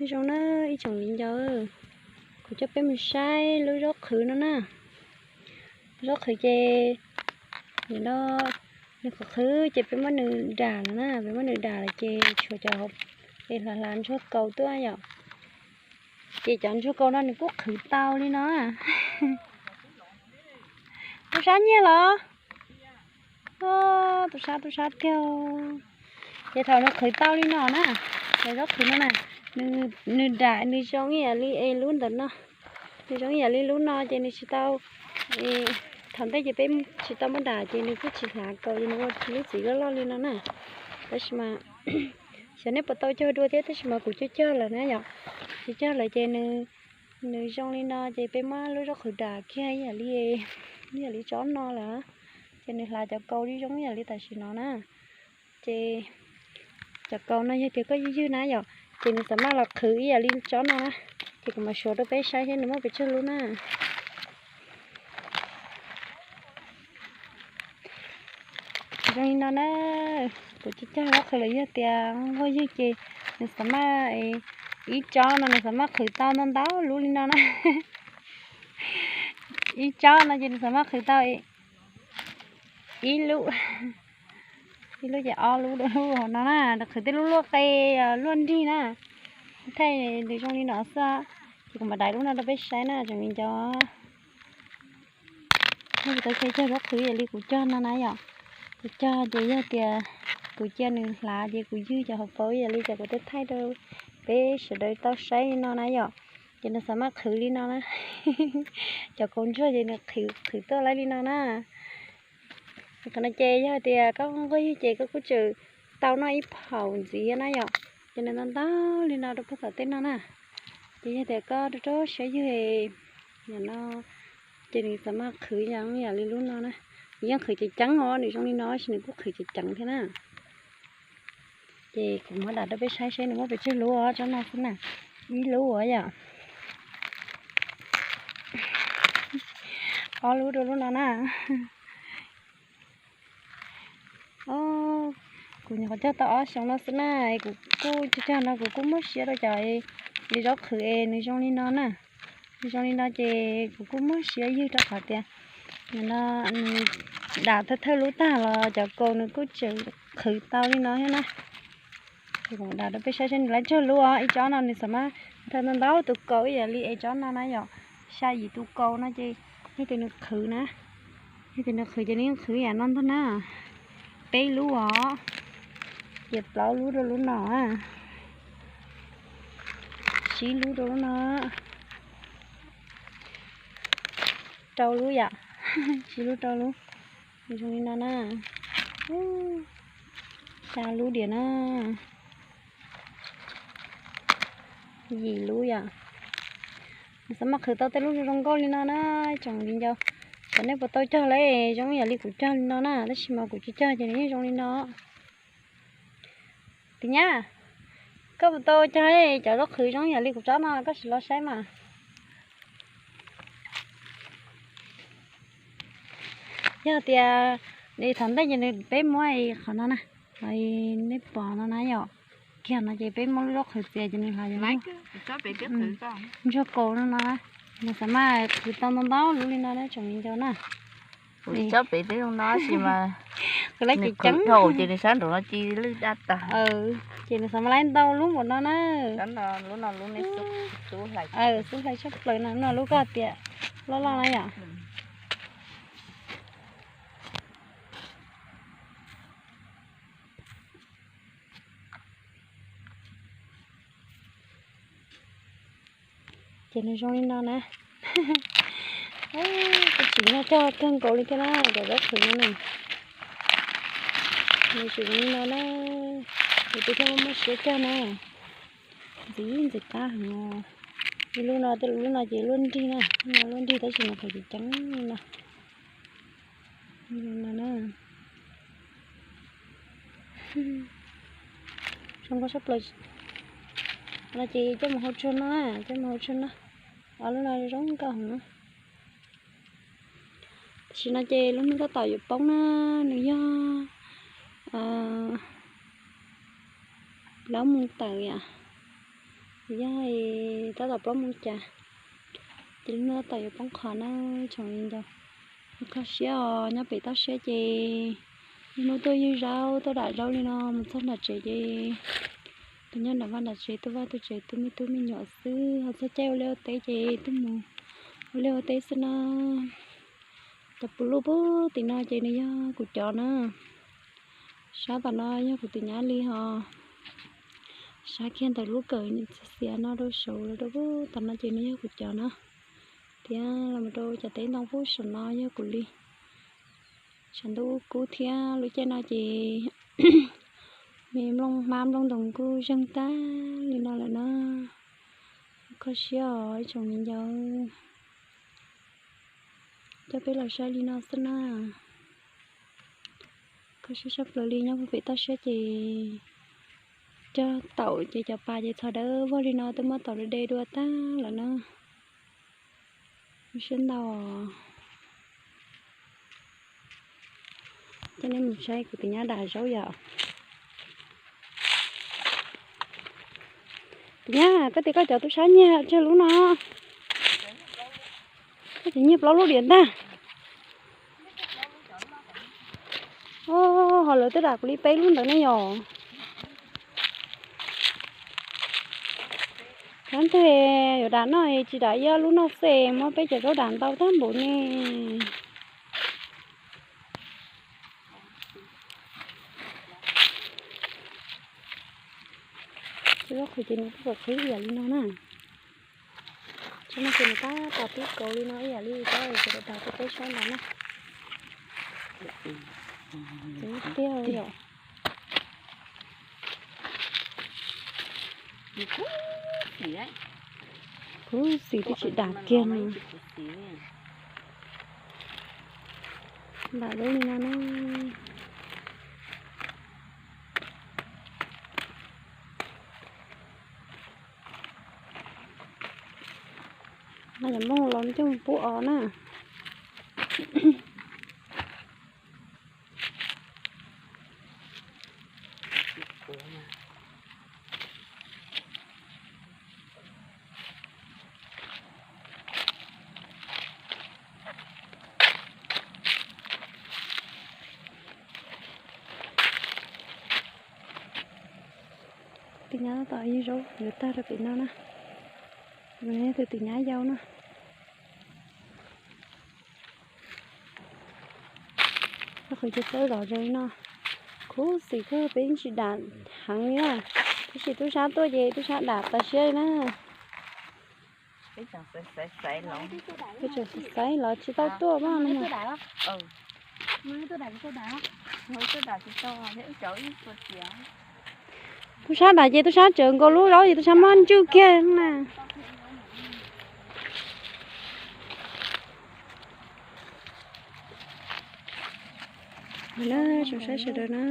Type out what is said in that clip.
Nyob zoo na ib tsoom viv ncaus, kuv coj peb mus saib lub zaub qhwv no na. Zaub qhwv ces nim no nws qhwv qhwv ces peb muab nws dam lawm na, peb muab nws dam lawm ces tshuav cov hauv es hlav hlav ntsuag kaus tuaj yom. Ces cov ntsuag kaus no nws kuj qhwv tau li no. Tub sab nyiag los? Tub sab, tub sab tiag. Ces thaum nws qhwv tau li no na, cov zaub qhwv no na, nws dam nws zoo ib yam li es lub ntawm no, nws zoo ib yam li lub no ces nws tsis tau, thaum ntej ces peb tsis tau muab dam ces nws kuj tsis hlav kaus ces nws ua lub txiv loj loj li no na. Tab sis mas xyov nej puas tau cog dua thiab, tab sis mas kuv cog cog lawm na yom. Cog cog lawm ces nws zoo li no ces peb muab lub zaub qhwv dam kiag ib yam li, ib yam li tsob no lawm. Ces nws hlav cov kaus li zoo ib yam li tam sim no na. Ces cov kaus no yog tias koj ywg ywg na yom, ces nws xam maj los qhwv ib yam li tsob no na. Ces kuv mam suav rau peb saib seb nws muaj pes tsawg lub na. Zoo li no na, kuv cog cog zaub qhwv lawm, yog tias nquag ywg ces nws xam maj, ib tsob no nws xam maj qhwv tau ntau ntau lub li no na. Ib tsob no ces nws xam maj qhwv tau ib lub, ib lub ces ob lub, lub hauv no na, nws qhwv tej lub luaj qe, luaj nrig na. Thaij nws zoo li no xwb, ces kuv mam dam lub no rau peb saib na tsoom viv ncaus. Kuv tau cog zaub qhwv ib yam li kuv cog no na yom. Kuv cog ces yog tias kuv cia nws hlav ces kuv ywg cov hauv paus ib yam li cov kuv twb thaij rau peb sawv daws tau saib li no na yom. Ces nws xam maj qhwv li no na. Cov kaus ntsuag ces nws qhwv tuaj laib li no na. Qhov no ces yog tias koj nquag ywg ces koj kuj tseem tau noj ib phaum ntxiv na yom. Ces nws ntau ntau li no rau puag tom tej no na. Ces yog tias koj rau rau siab ywg no, ces nws xam maj qhwv yam li lub no na. Nws yeej qhwv ceev ceev os, nws zoo li no tab sis nws kuj qhwv ceev ceev thiab na. Ces kuv muab dam rau peb saib seb nws muaj pes tsawg lub os, tsob no xwb na. Ib lub os yom. Ob lub rau lub no na. Kuv nyuam qhuav cog tau ob xyoos no xwb na, kuv kuj cog cog no kuv kuj muab siab rau cov li zaub qhwv es nws zoo li no na. Nws zoo li no ces kuv kuj muab siab ywg rau qhov tias no nws dam thawj thawj lub tag los cov kaus nws kuj tseem qhwv tau li no thiab na. Ces kuv dam rau peb saib seb nws lab tsawg lub os, ib tsob no nws xam maj thawj ntau ntau tus kaus ib yam li es tsob no na yom, xya yim tus kaus no ces yog tias nws qhwv na, yog tias nws qhwv ces nws yeej qhwv yam no ntag na. Peb lub os, ces plaub lub rau lub no, tsib lub rau lub no, rau lub yom, tsib lub rau lub, zoo li no na, xya lub diam na. Yim lub yom. Nws xam maj qhwv tau tej lub zoo nkauj li no na, tsoom viv ncaus. Xyov nej puas tau cog lawm, zoo yam li kuv cog li no na, tab sis mas kuv tsis cog ces nws yeej zoo li no. Tus nyab, koj puas tau cog cov zaub qhwv zoo yam li kuv tsob no, koj sim los saib mas. Yog tias thaum ntej ces nws peb muab qhov no na, nej pom no na yom, kiag no ces peb muab lub zaub qhwv txiav ces nws hlais ntsuag kaus no no na, nws xam maj qhwv tau ntau ntau lub li no na tsoom viv ncaus na. Tsob pem twb zoo no sis mas qhwv lawm ces ceev dhau ces nws sab nraum no ci lwj daj tag. Ces nws xam maj laib ntau lub npaum no na. Lub no lub ne xub hlais tshaj plaws no, lub koj tias loj loj na yom. Ces nws zoo li no na. Kuv tsis nyob cog kawg nkaus li thiab na, cov zaub qhwv no na. Nws tseem zoo li no na, nws twb thiaj muaj siab cog na. Ntxim ntxim qab heev. Ib lub no, tej lub no ces luaj nrig na, lub no luaj nrig tab sis nws qhwv ceev ceev li no. Zoo nkauj sab plaws. No ces coj mus hau tsuag no, coj mus hau tsuag no. Ob lub no zoo nkauj heev. Tam sim no ces lub hnub tab tom yuav poob na, nws yog plaub moos tawm yom. Yog tab tom plaub moos cas, ces lub hnub tab tom yuav poob qho na tsoom viv ncaus. Kho siab os, nyob pem toj siab ces hnub tuaj ywg zaub tuaj dam zaub li no mus txog nram tsev ces tus nyob nram vaj nram tsev tuaj vaj tuaj tsev tuaj me tub me nyuam xwb, ho txog caij ua liaj ua teb ces tuaj mus ua liaj ua teb xwb na. Cov puv luj puag tim no ces nws yog kuv cov na. Sab tom no yog kuv tus nyab li ho. Sab kiag ntawm lub kawm xiav no rau saud los rau puag tom no ces nws yog kuv cov na. Thiab los mus rau cov teb ntoo puag saum no yog kuv li. Tshav ntuj kub thiab lub caij no ces me nplooj hmab nplooj ntoos kuj zeeg tag li no lawm na. Kho siab os ib tsoom viv ncaus. Coj peb los saib li no xwb na. Kho siab sab plaws li, nyob puag pem toj siab ces cog taum ces cov pas ces txhos dawb vog li no twb muab taum de de dua tag lawm na. Siab ntau. Coj nej mus saib kuv tus nyab dam zaub yom. Tus nyab, koj tias koj cov tub sab nyiag tsawg lub no? Koj cov nyiag plaub lub diam ntag. Ho lawv twb dam kuv li peb lub ntawd ne yom. Khab nteg yuav dam no tsis dam ib ob lub no xwb, muab peb cov zaub dam ntau tag npaum ne. Cov zaub qhwv ces nws kuj pom qhwv ib yam li no na. Tsob no ces nws tab tom pib kauv li no ib yam li cov uas kuv dag rau peb saib ntawd na. Ces tiag yom. Khuv xim twb tsis dam kiag no. Dam lub li no na. No yog nplooj los coj mus pub os na. Tus nyab tab tom ywg zaub yuav tag rau pem no na. Tus nyab yau na. Qhwv ces txawb zom zaws li no. Khuv xim kawg, peb yeej tsis dam heev li na. Tab sis tub sab tuaj ces tub sab dam tas siab li na. Peb tseem xaiv los tsis tau tuaj mas. Tub sab dam ces tub sab tsawv nkaus lub zaub ces tub sab muab ntswj kiag na. Tsoom saib sawv daws na.